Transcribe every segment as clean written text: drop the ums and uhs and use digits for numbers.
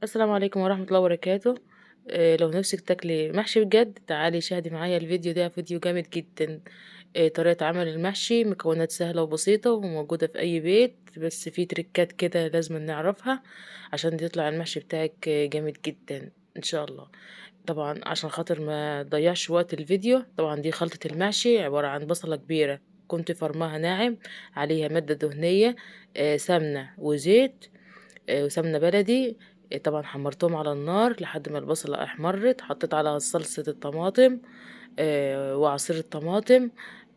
السلام عليكم ورحمة الله وبركاته. لو نفسك تاكلي محشي بجد تعالي شاهدي معايا الفيديو ده، فيديو جامد جدا. طريقة عمل المحشي، مكونات سهلة وبسيطة وموجودة في أي بيت، بس في تريكات كده لازم نعرفها عشان تطلع المحشي بتاعك جامد جدا إن شاء الله. طبعا عشان خاطر ما تضيعش وقت الفيديو، طبعا دي خلطة المحشي عبارة عن بصلة كبيرة كنت فرماها ناعم، عليها مادة دهنية، سمنة وزيت، وسمنة بلدي. طبعا حمرتهم على النار لحد ما البصلة احمرت، حطيت عليها صلصة الطماطم، وعصير الطماطم،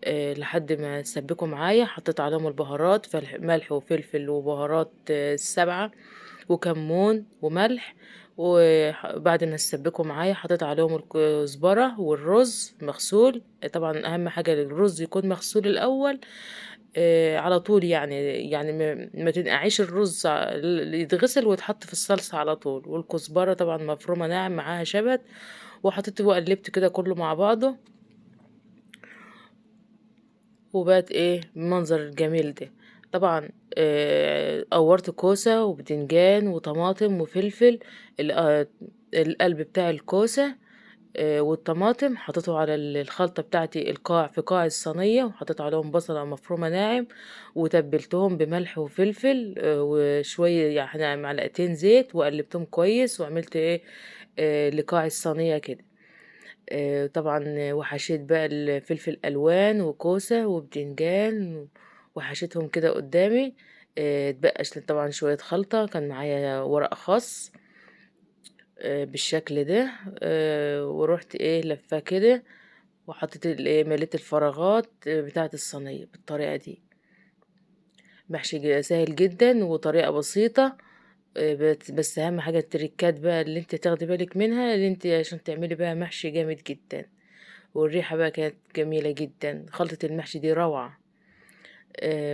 لحد ما تسبكوا معايا. حطيت عليهم البهارات، ملح وفلفل وبهارات، السبعة وكمون وملح. وبعد ما تسبكوا معايا حطيت عليهم الكزبرة والرز مغسول. طبعا اهم حاجة الرز يكون مغسول الاول، على طول، يعني ما تنقعيش الرز، يتغسل ويتحط في الصلصة على طول. والكزبرة طبعا مفرومة ناعم معاها شبت، وحطيت وقلبت كده كله مع بعضه، وبقت المنظر الجميل ده. طبعا، قورت كوسة وبتنجان وطماطم وفلفل، القلب بتاع الكوسة، والطماطم حطيته على الخلطة بتاعتي القاع في قاع الصينية، وحطيت عليهم بصلة مفرومة ناعم، وتبلتهم بملح وفلفل، وشوية يعني معلقتين زيت، وقلبتهم كويس وعملت لقاع الصينية كده. طبعا وحشيت بقى الفلفل ألوان وكوسة وبتنجان، وحشيتهم كده قدامي. اتبقى طبعا شوية خلطة، كان معايا ورق خس، بالشكل ده، ورحت لفاه كده، وحطيت مليت الفراغات، بتاعة الصينية بالطريقة دي. محشي سهل جدا وطريقة بسيطة، بس اهم حاجة التريكات بقى اللي انت تاخدي بالك منها، اللي انت عشان تعملي بقى محشي جامد جدا. والريحة بقى كانت جميلة جدا، خلطة المحشي دي روعة.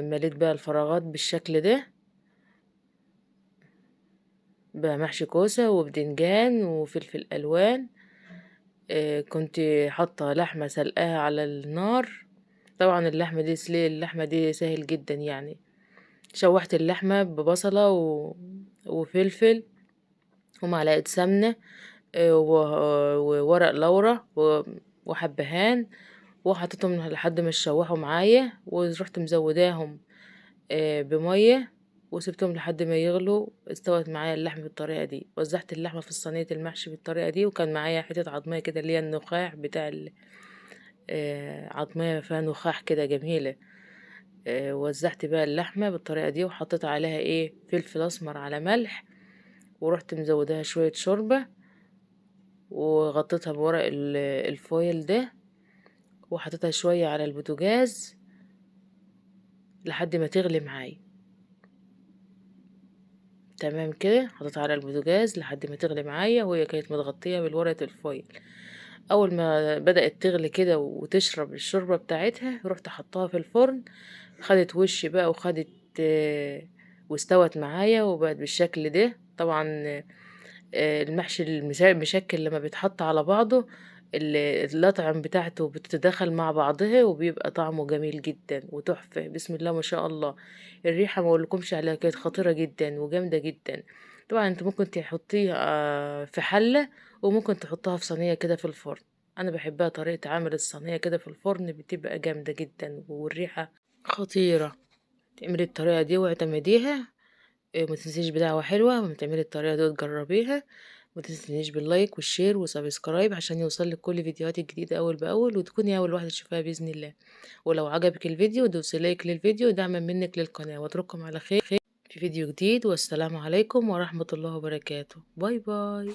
مليت بقى الفراغات بالشكل ده بقى محشي كوسة وبدنجان وفلفل ألوان. كنت حاطة لحمة سلقاها على النار. طبعا اللحمة دي سلي، اللحمة دي سهل جدا يعني. شوحت اللحمة ببصلة وفلفل ومعلقة سمنة، وورق لورا وحبهان، وحطيتهم لحد ما اتشوحوا معايا، ورحت مزوداهم، بمية، وسبتهم لحد ما يغلوا. استوت معايا اللحمة بالطريقة دي. وزعت اللحمة في صينية المحشي بالطريقة دي، وكان معايا حتة عظمية كده اللي هي النخاع بتاع عظمية فيها نخاع كده جميلة. وزعت بقى اللحمة بالطريقة دي، وحطيت عليها فلفل أسمر على ملح، ورحت مزوداها شوية شوربة، وغطيتها بورق الفويل ده، وحطيتها شوية على البوتاجاز لحد ما تغلي معايا. تمام كده، حطيتها على البوتاجاز لحد ما تغلي معايا، وهي كانت متغطية بالورقة الفويل. أول ما بدأت تغلي كده وتشرب الشوربة بتاعتها، رحت حطاها في الفرن، خدت وش بقى واستوت معايا وبقت بالشكل ده. طبعا، المحشي المشكل لما بيتحط على بعضه، اللطعم بتاعته بتتداخل مع بعضها، وبيبقى طعمه جميل جدا وتحفة. بسم الله ما شاء الله. الريحة ما اقولكمش عليها، كانت خطيرة جدا وجامدة جدا. طبعا انت ممكن تحطيها، في حلة، وممكن تحطها في صينية كده في الفرن. انا بحبها طريقة عمل الصينية كده في الفرن، بتبقى جامدة جدا والريحة خطيرة. تعملي الطريقة دي واعتمديها، ما تنسيش بدعوة حلوة وما تعملي الطريقة دي وتجربيها. ما تنسينيش بال like وال share و subscribe عشان يوصلك كل فيديوهاتي الجديدة أول بأول، وتكوني أول واحدة تشوفها بإذن الله. ولو عجبك الفيديو دوسي like للفيديو دعما منك للقناة، واترككم على خير في فيديو جديد، والسلام عليكم ورحمة الله وبركاته. bye bye.